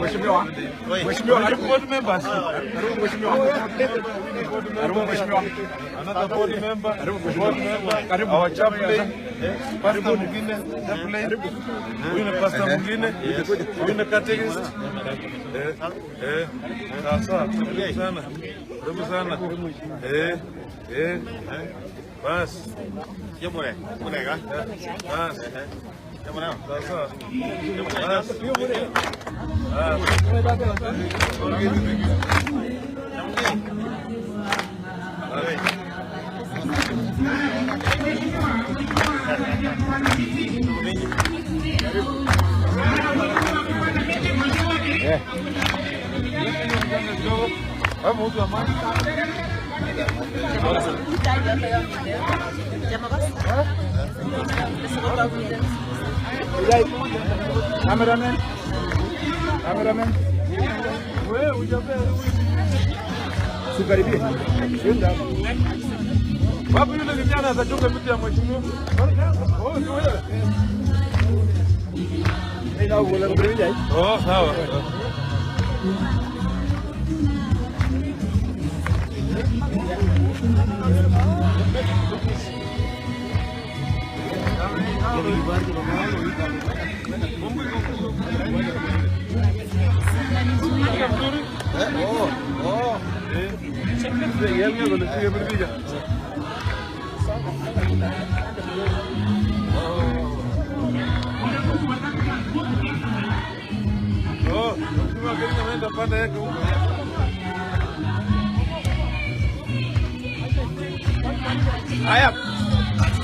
Mheshimiwa. Mheshimiwa, karibu board members. Karibu mheshimiwa. Karibu mheshimiwa. Another board member. Karibu mheshimiwa. Karibu our chaplain. Pastor mwingine, chaplain. Huyu ni pastor mwingine. Huyu ni catechist. Eh. Sasa, karibu sana. Karibu sana. Eh. Bas. Yamure, munega. Bas. Yamure. Sasa. Bas. Cameraman. Cameraman. Sikaribie. Wapi yule kijana atachunga miti ya mheshimiwa? Oh, ni wewe. Oh, sawa. Oh, Haya.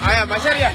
Haya, Macharia.